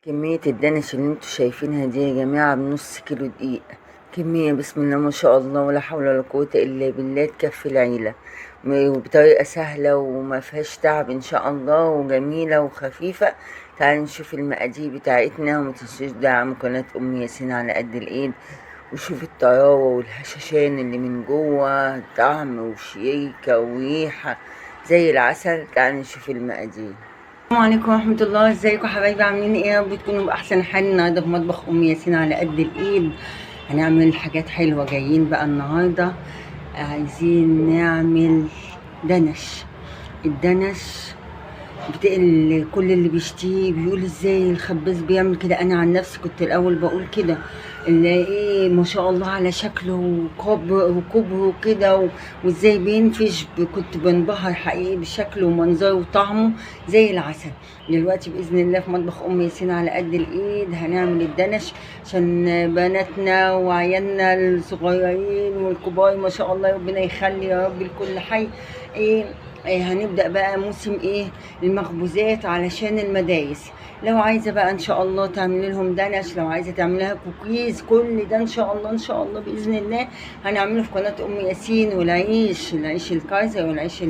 كمية الدانش اللي انتوا شايفينها دي يا جماعة بنص كيلو دقيق، كمية بسم الله ما شاء الله ولا حول ولا قوة إلا بالله، تكفي العيلة وبطريقة سهلة وما فيهاش تعب إن شاء الله، وجميلة وخفيفة. تعالوا نشوف المقادير بتاعتنا، وما تنسوش دعم قناة أم ياسين على قد الإيد. وشوف الطراوة والهشاشان اللي من جوه، طعم وشيكة وريحة زي العسل. تعالوا نشوف المقادير. السلام عليكم ورحمة الله، ازيكم حبايبي، عاملين ايه؟ يا رب تكونوا بأحسن حال. النهارده في مطبخ أم ياسين على قد الإيد هنعمل حاجات حلوة. جايين بقى النهارده عايزين نعمل دنش. الدنش بتقل كل اللي بيشتيه بيقول ازاي الخباز بيعمل كده. انا عن نفسي كنت الاول بقول كده، اللي ايه ما شاء الله على شكله وكبره كده وازاي بينفش، كنت بنبهر حقيقي بشكله ومنظره وطعمه زي العسل. دلوقتي باذن الله في مطبخ ام ياسين على قد الايد هنعمل الدنش عشان بناتنا وعيالنا الصغيرين والكبار ما شاء الله، ربنا يخلي يا رب الكل حي. ايه هنبدأ بقى موسم ايه المخبوزات علشان المدايس. لو عايزة بقى ان شاء الله تعملي لهم دنش، لو عايزة تعمليها كوكيز، كل ده ان شاء الله ان شاء الله بإذن الله هنعمله في قناة ام ياسين. والعيش، العيش الكايزر والعيش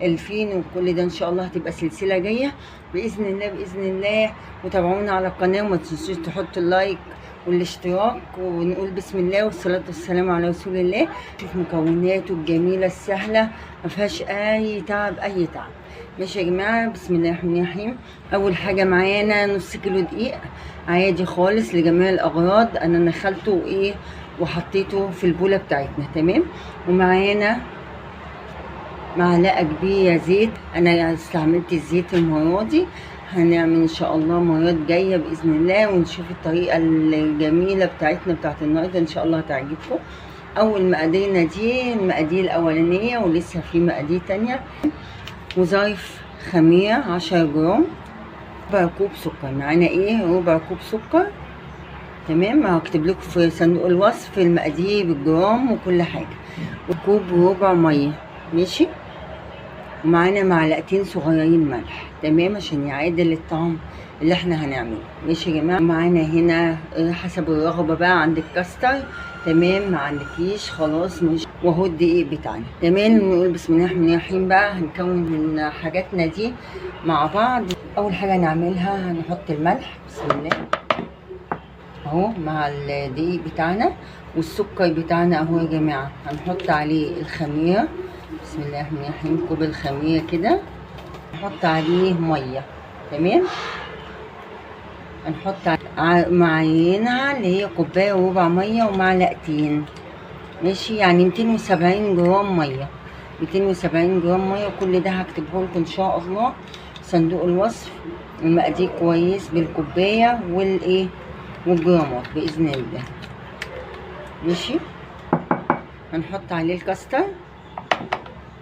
الفين، وكل ده ان شاء الله هتبقى سلسلة جاية بإذن الله بإذن الله. وتابعونا على القناة وما تنسوش تحطوا ال like والاشتراك، ونقول بسم الله والصلاة والسلام على رسول الله. شوف مكوناته الجميلة السهلة ما فيهاش اي تعب اي تعب. ماشي يا جماعة، بسم الله الرحمن الرحيم. اول حاجة معانا نص كيلو دقيق عادي خالص لجميع الاغراض، انا نخلته وايه وحطيته في البولة بتاعتنا، تمام. ومعانا معلقة كبيرة زيت، انا استعملت الزيت المرة دي، هنعمل ان شاء الله مرات جاية باذن الله ونشوف الطريقة الجميلة بتاعتنا بتاعت النهارده ان شاء الله هتعجبكم. اول مقاديرنا دي المقادير الاولانية، ولسه في مقادير تانية. وظرف خميره 10 جرام، ربع كوب سكر، معانا ايه ربع كوب سكر، تمام. هكتب لكم في صندوق الوصف المقادير بالجرام وكل حاجة. وكوب وربع مية، ماشي. ومعانا معلقتين صغيرين ملح، تمام، عشان يعادل الطعم اللي احنا هنعمله. ماشي يا جماعة. معانا هنا حسب الرغبة بقى، عندك كاستر تمام، ما عندكيش خلاص ماشي. وهو الدقيق بتاعنا، تمام. نقول بسم الله الرحمن الرحيم. بقى هنكون من حاجاتنا دي مع بعض. اول حاجة نعملها هنحط الملح، بسم الله اهو، مع الدقيق بتاعنا والسكر بتاعنا اهو يا جماعة. هنحط عليه الخميره، بسم الله الرحمن الرحيم، كوب الخميره كده. نحط عليه مية، تمام. هنحط معينها اللي هي كوباية وربع مية ومعلقتين، ماشي، يعني 270 جرام مية، 270 جرام مية. كل ده هكتبه لكم ان شاء الله صندوق الوصف، المقادير كويس بالكوبايه والايه والجرامات باذن الله. ماشي. هنحط عليه الكاستر،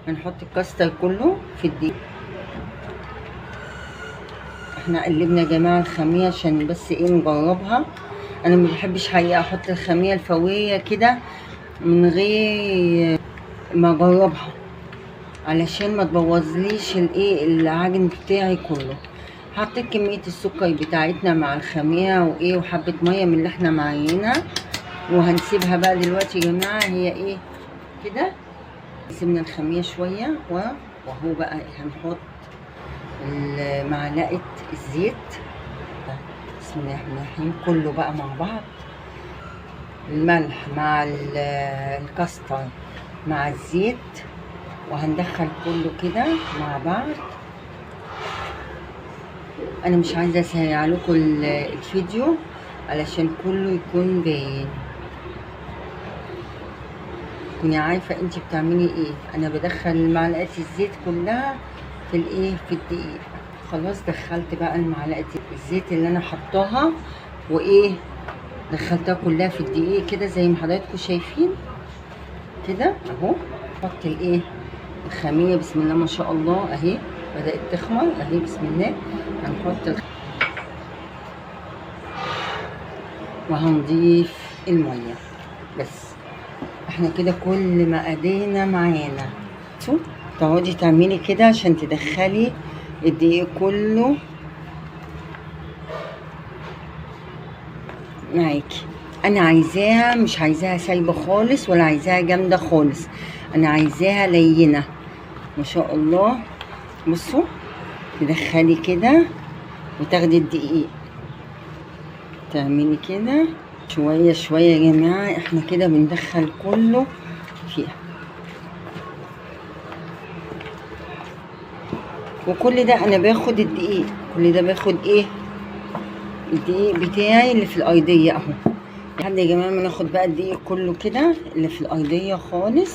هنحط الكاستر كله في الدقيق. احنا قلبنا يا جماعة الخميره عشان بس ايه نجربها. انا ما بحبش حقيقة احط الخميره الفورية كده من غير ما اجربها، علشان ما تبوظليش الايه العجن بتاعي كله. حطيت كمية السكر بتاعتنا مع الخميره وايه وحبه مية من اللي احنا معينها، وهنسيبها بقى دلوقتي يا جماعة. هي ايه كده، سيبنا الخميره شوية، وهو بقى هنحط معلقه الزيت، بسم الله الرحمن الرحيم، كله بقى مع بعض. الملح مع الكاستر مع الزيت، وهندخل كله كده مع بعض. انا مش عايزه اسرع لكم الفيديو علشان كله يكون باين، تكوني عارفه انت بتعملي ايه. انا بدخل معلقه الزيت كلها في الايه في الدقيق. خلاص دخلت بقى المعلقة الزيت اللي انا حطاها وايه دخلتها كلها في الدقيق كده زي ما حضراتكم شايفين كده اهو. حط الايه الخميره، بسم الله ما شاء الله اهي بدات تخمر اهي، بسم الله. هنحط وهنضيف المية. بس احنا كده كل مقاديرنا معانا. تقعدي تعملي كده عشان تدخلي الدقيق كله معاكي. انا عايزاها، مش عايزاها سايبه خالص ولا عايزاها جامدة خالص، انا عايزاها لينه ما شاء الله. بصوا تدخلي كده وتاخدي الدقيق، تعملي كده شوية شوية يا جماعة. احنا كده بندخل كله فيها، وكل ده انا باخد الدقيق، كل ده باخد ايه الدقيق بتاعي اللي في الايديه اهو. لحد يا جماعة ما ناخد بقى الدقيق كله كده اللي في الايديه خالص.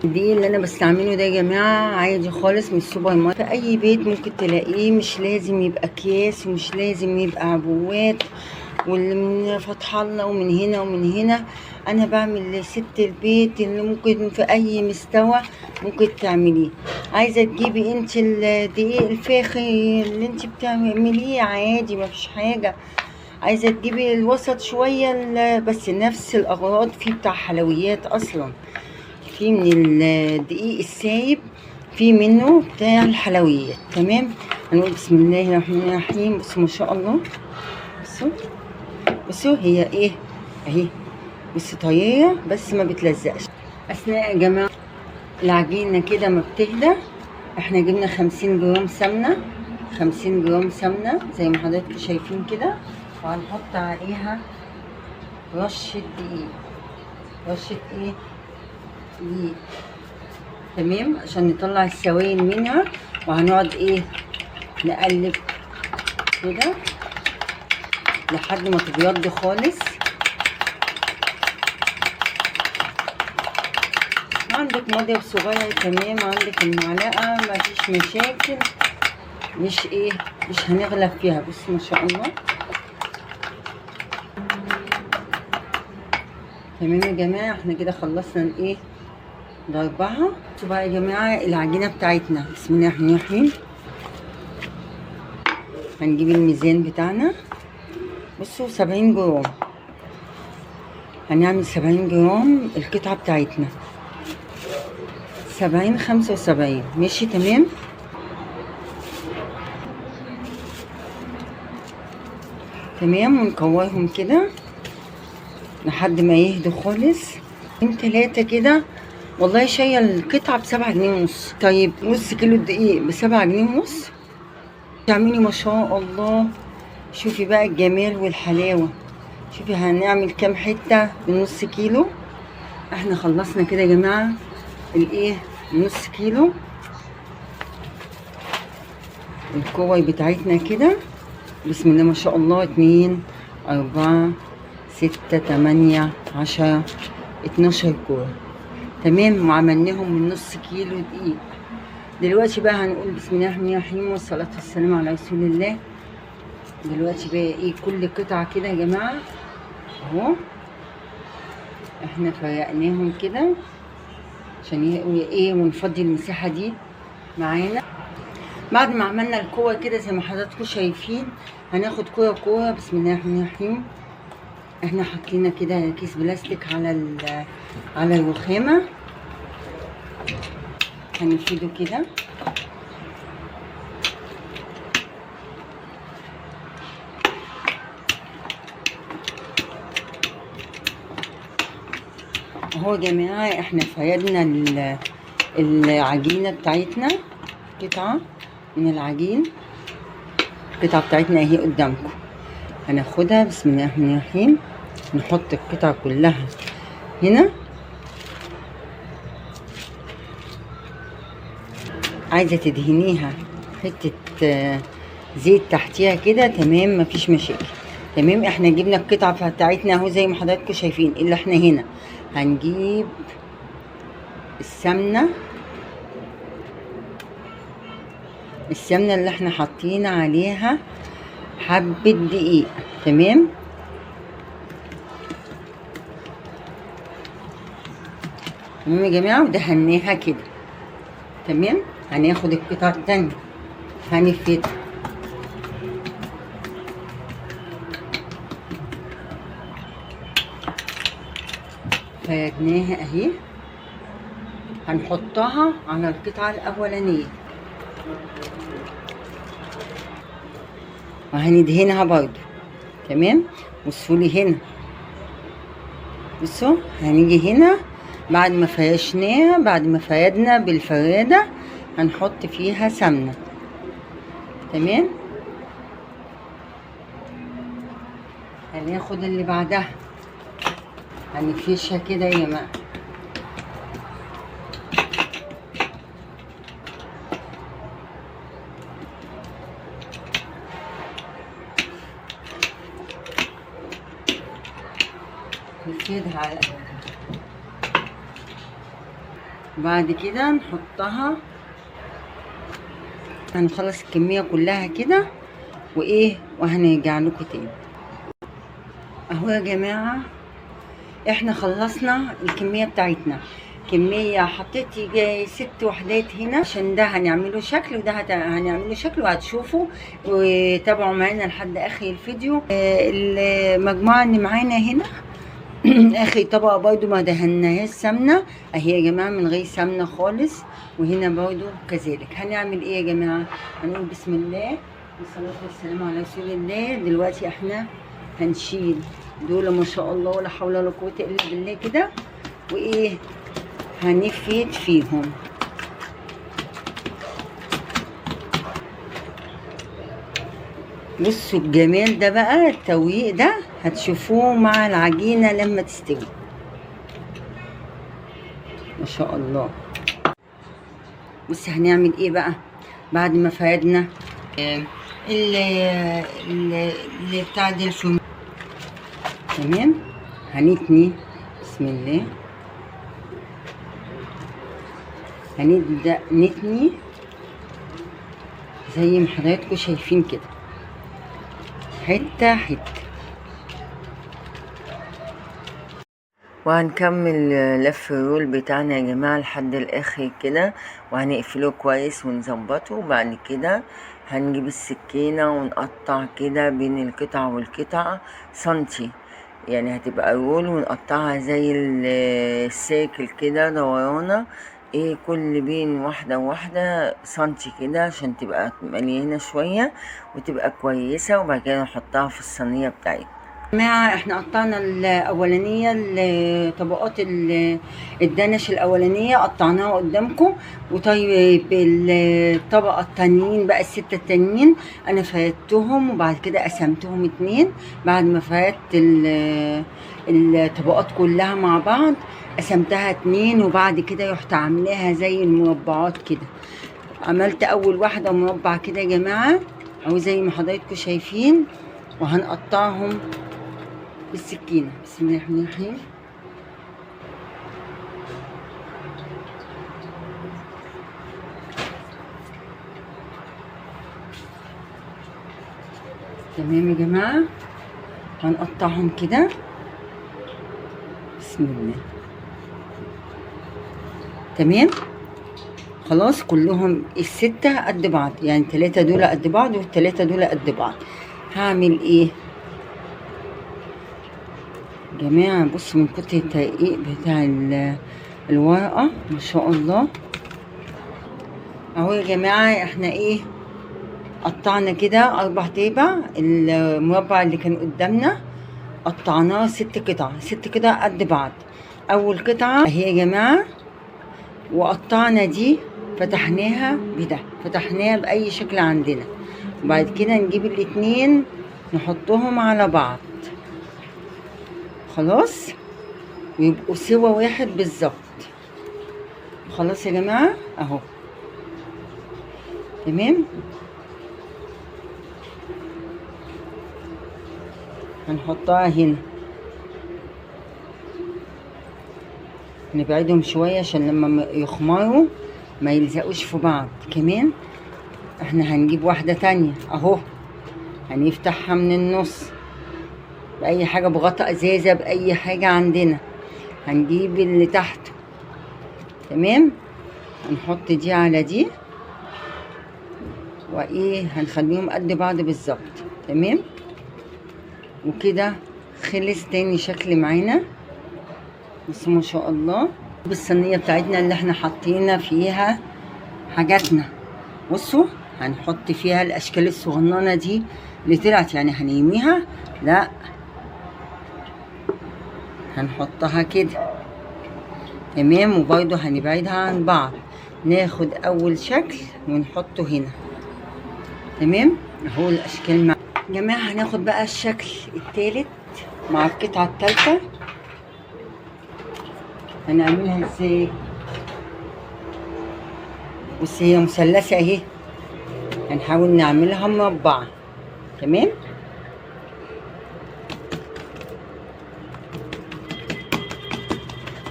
الدقيق اللي انا بستعمله ده يا جماعة عادي خالص من السوبر ماركت، في اي بيت ممكن تلاقيه، مش لازم يبقى اكياس ومش لازم يبقى عبوات، واللي من فتح الله ومن هنا ومن هنا. انا بعمل لست البيت اللي ممكن في اي مستوى ممكن تعمليه. عايزه تجيبي انت الدقيق الفاخر اللي انت بتعمليه عادي مفيش حاجة، عايزه تجيبي الوسط شوية بس نفس الاغراض. فيه بتاع حلويات اصلا، في من الدقيق السايب، في منه بتاع الحلويات. تمام، هنقول بسم الله الرحمن الرحيم. بصوا ما شاء الله، بصوا بصوا هي ايه اهي، بصوا طرية بس ما بتلزقش. اثناء يا جماعة العجينة كده ما بتهدى، احنا جبنا 50 جرام سمنه، 50 جرام سمنه زي ما حضراتكم شايفين كده، وهنحط عليها رشه دقيق، رشه ايه دقيق. تمام، عشان نطلع السوائل منها. وهنقعد ايه نقلب كده لحد ما تبيض خالص. عندك مضرب صغير تمام، عندك المعلقة مفيش مشاكل، مش ايه مش هنغلب فيها. بصوا ما شاء الله. تمام يا جماعة، احنا كده خلصنا الايه ضربها. بصوا بقى يا جماعة العجينة بتاعتنا، بسم الله الرحمن الرحيم. هنجيب الميزان بتاعنا، بصوا 70 جرام، هنعمل 70 جرام القطعة بتاعتنا، 70 75 ماشي. تمام، تمام، ونكورهم كده لحد ما يهدوا خالص. 3 كده والله شايله القطعة ب7 جنيه ونص. طيب نص كيلو الدقيق ب7 جنيه ونص، تعملي ما شاء الله. شوفي بقى الجمال والحلاوه، شوفي هنعمل كام حتة بنص كيلو. احنا خلصنا كده يا جماعة الايه نص كيلو الكوي بتاعتنا كده. بسم الله ما شاء الله، 2 4 6 8 10 12 كورة. تمام، وعملناهم من نص كيلو دقيق. دلوقتي بقى هنقول بسم الله الرحمن الرحيم والصلاة والسلام على رسول الله. دلوقتي بقى ايه كل قطعة كده يا جماعة اهو، احنا فرقناهم كده عشان ايه ونفضي المساحة دي معانا. بعد ما عملنا الكورة كده زي ما حضراتكم شايفين، هناخد كورة كورة. بسم الله الرحمن الرحيم. احنا حطينا كده كيس بلاستيك على الرخامة، هنفرده كده. اهو يا جماعة احنا فردنا العجينة بتاعتنا، قطعة من العجين، القطعة بتاعتنا اهي قدامكم. هناخدها بسم الله الرحمن الرحيم، نحط القطعة كلها هنا. عايزة تدهنيها حتة زيت تحتيها كده، تمام مفيش مشاكل. تمام، احنا جبنا القطعة بتاعتنا اهو زي ما حضراتكم شايفين. اللي احنا هنا هنجيب السمنة، السمنة اللي احنا حاطين عليها حبة دقيق. تمام، تمام يا جماعة، ودهناها كده. تمام، هناخد القطعة التانية هنفردها. فردناها اهي، هنحطها على القطعة الأولانية. وهندهنها برضو. تمام. بصوا لي هنا، بصوا هنيجي هنا بعد ما فرشناها، بعد ما فردنا بالفرادة هنحط فيها سمنة. تمام. هناخد اللي بعدها هنفرشها كده يا جماعة. نفردها على بعد كده نحطها. هنخلص الكمية كلها كده وايه، وهنرجع لكم تاني. اهو يا جماعة احنا خلصنا الكمية بتاعتنا. كمية حطيت يجي 6 وحدات هنا، عشان ده هنعمله شكل وده هنعمله شكل، وهتشوفوا وتابعوا معانا لحد اخر الفيديو. المجموعة اللي معانا هنا اخر طبقة برضو ما دهناهاش سمنة اهي يا جماعة، من غير سمنة خالص. وهنا برضو كذلك. هنعمل ايه يا جماعة؟ هنقول بسم الله والصلاة والسلام على رسول الله. دلوقتي احنا هنشيل دول ما شاء الله ولا حول ولا قوة الا بالله كده، وايه هنفيد فيهم. بصوا الجمال ده بقى، التويق ده هتشوفوه مع العجينة لما تستوي ما شاء الله. بصي هنعمل ايه بقى بعد ما فردنا اللي بتاع ده الفم. تمام. هنتني بسم الله، هنبدأ نتني زي ما حضراتكم شايفين كده، حتة حتة. وهنكمل لف الرول بتاعنا يا جماعة لحد الاخر كده، وهنقفله كويس ونظبطه. وبعد كده هنجيب السكينة ونقطع كده بين القطع والقطع سنتي، يعني هتبقى رول ونقطعها زي السيركل كده دورانة، ايه كل بين واحدة وواحدة سنتي كده، عشان تبقى مليانة شوية وتبقى كويسة. وبعد كده نحطها في الصينية بتاعتنا. جماعة احنا قطعنا الاولانية، طبقات الدنش الاولانية قطعناها قدامكم. وطيب الطبقة التانيين بقى، الستة التانيين انا فردتهم وبعد كده قسمتهم 2. بعد ما فردت الطبقات كلها مع بعض قسمتها 2، وبعد كده رحت عاملاها زي المربعات كده. عملت اول واحدة مربع كده يا جماعة اهو زي ما حضراتكم شايفين، وهنقطعهم بالسكينة. بسم الله الرحمن الرحيم. تمام يا جماعة، هنقطعهم كده بسم الله. تمام خلاص، كلهم الستة قد بعض، يعني 3 دول قد بعض والتلاتة دول قد بعض. هعمل ايه جماعة؟ بصوا من كتر الترقيق بتاع الورقة ما شاء الله. اهو يا جماعة احنا ايه قطعنا كده 4 ارباع المربع اللي كان قدامنا، قطعناه 6 قطع، 6 قطع قد بعض. اول قطعة اهي يا جماعة، وقطعنا دي فتحناها بده، فتحناها بأي شكل عندنا. وبعد كده نجيب الاتنين نحطهم على بعض خلاص، ويبقوا سوا واحد بالظبط. خلاص يا جماعة اهو تمام. هنحطها هنا، نبعدهم شوية عشان لما يخمروا ما يلزقوش في بعض. كمان احنا هنجيب واحدة تانية اهو، هنفتحها من النص بأي حاجة، بغطاء ازازة، بأي حاجة عندنا. هنجيب اللي تحته تمام، هنحط دي على دي، وايه هنخليهم قد بعض بالظبط. تمام، وكده خلص تاني شكل معانا. بس ما شاء الله بالصينية بتاعتنا اللي احنا حطينا فيها حاجاتنا. بصوا هنحط فيها الاشكال الصغننه دي اللي طلعت، يعني هنرميها؟ لا، هنحطها كده. تمام. وبرضو هنبعدها عن بعض. ناخد اول شكل ونحطه هنا. تمام اهو الاشكال مع جماعة. هناخد بقى الشكل الثالث مع القطعة الثالثة. هنعملها ازاي؟ بصي هي مثلثة اهي، هنحاول نعملها مربعه. تمام.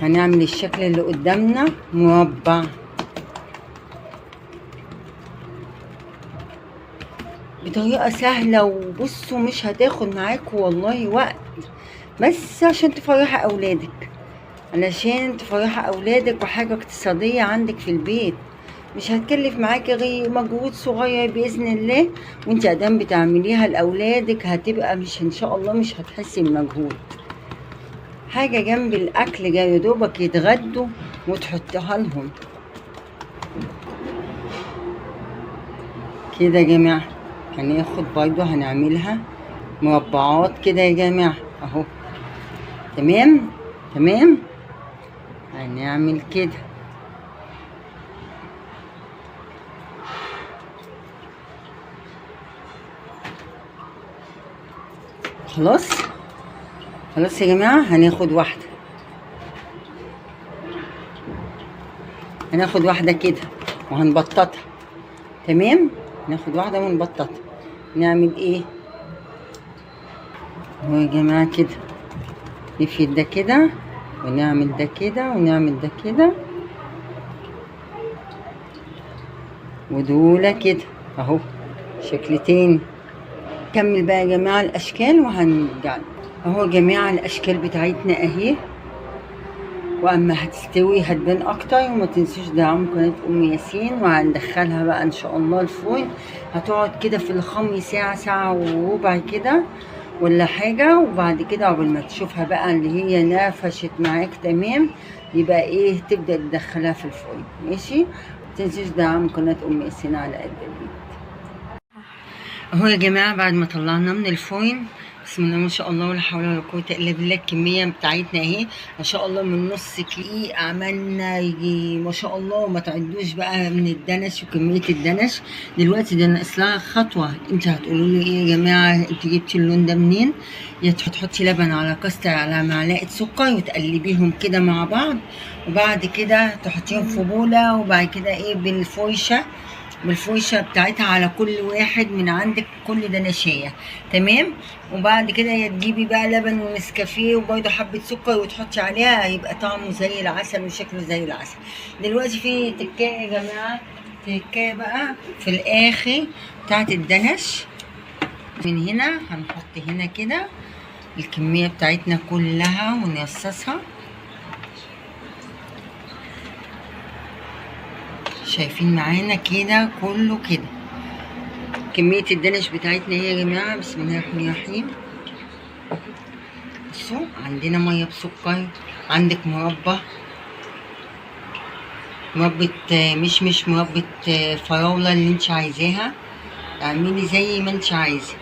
هنعمل الشكل اللي قدامنا مربع. بطريقة سهلة، وبصوا مش هتاخد معاكم والله وقت، بس عشان تفرحي اولادك، علشان تفرحي اولادك، وحاجه اقتصادية عندك في البيت، مش هتكلف معاكي غير مجهود صغير باذن الله، وانت ادام بتعمليها لاولادك هتبقى مش ان شاء الله مش هتحسي بمجهود. حاجة جنب الاكل جاي يا دوبك يتغدوا وتحطها لهم كده يا جماعة. هناخد برضو هنعملها مربعات كده يا جماعة اهو. تمام تمام. هنعمل كده. خلاص خلاص يا جماعة. هناخد واحدة، هناخد واحدة كده وهنبططها. تمام. ناخد واحدة ونبططها. نعمل ايه اهو يا جماعة كده، نفيد ده كده ونعمل ده كده ونعمل ده كده ودولة كده اهو، شكلتين. نكمل بقى يا جماعة الاشكال وهنرجع اهو يا جماعة. الاشكال بتاعتنا اهي، واما هتستوي هتبان اكتر. وما تنسوش دعم قناة ام ياسين. وهندخلها بقى ان شاء الله الفرن، هتقعد كده في الخمر ساعة، ساعة وربع كده ولا حاجة. وبعد كده قبل ما تشوفها بقى اللي هي نفشت معاك تمام، يبقى ايه تبدأ تدخلها في الفرن. ماشي. ما تنسوش دعم قناة ام ياسين على قد الايد. اهو يا جماعة بعد ما طلعنا من الفرن، بسم الله ما شاء الله ولا حول ولا قوة الا بالله. الكمية بتاعتنا اهي ما شاء الله، من نص دقيق عملنا يجي ما شاء الله. ما تعدوش بقى من الدنش وكمية الدنش. دلوقتي ده ناقص لها خطوة. انت هتقولوا لي ايه يا جماعة، انت جبتي اللون ده منين؟ يا تحطي لبن على كاستر على معلقه سكر وتقلبيهم كده مع بعض، وبعد كده تحطيهم في بوله، وبعد كده ايه بالفرشه، بالفرشه بتاعتها على كل واحد من عندك كل دنشيه. تمام. وبعد كده يا تجيبي بقى لبن ونسكافيه وبرده حبه سكر وتحطي عليها، هيبقى طعمه زي العسل وشكله زي العسل. دلوقتي في تكايه يا جماعة، تكايه بقى في الاخر بتاعت الدنش. من هنا هنحط هنا كده الكمية بتاعتنا كلها ونرصصها. شايفين معانا كده كله كده كمية الدنش بتاعتنا اهي يا جماعة. بسم الله الرحمن الرحيم. بصوا عندنا مية بسكر، عندك مربى، مربى مشمش، مربى فراولة اللي انت عايزاها، اعملي زي ما انت عايزة.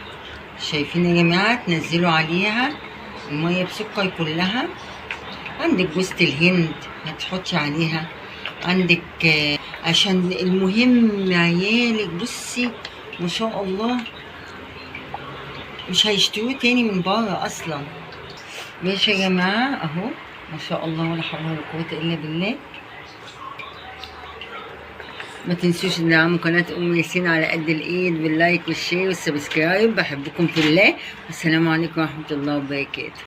شايفين يا جماعة؟ تنزلوا عليها المية بسكر كلها. عندك جوزة الهند هتحطي عليها، عندك عشان المهم عيالك بصي ما شاء الله مش هيشتروه تاني من بره اصلا. ماشي يا جماعة اهو ما شاء الله ولا حول ولا قوة الا بالله. ما تنسوش تدعموا قناة ام ياسين على قد الايد بال like وال share وال subscribe. بحبكم في الله، والسلام عليكم ورحمة الله وبركاته.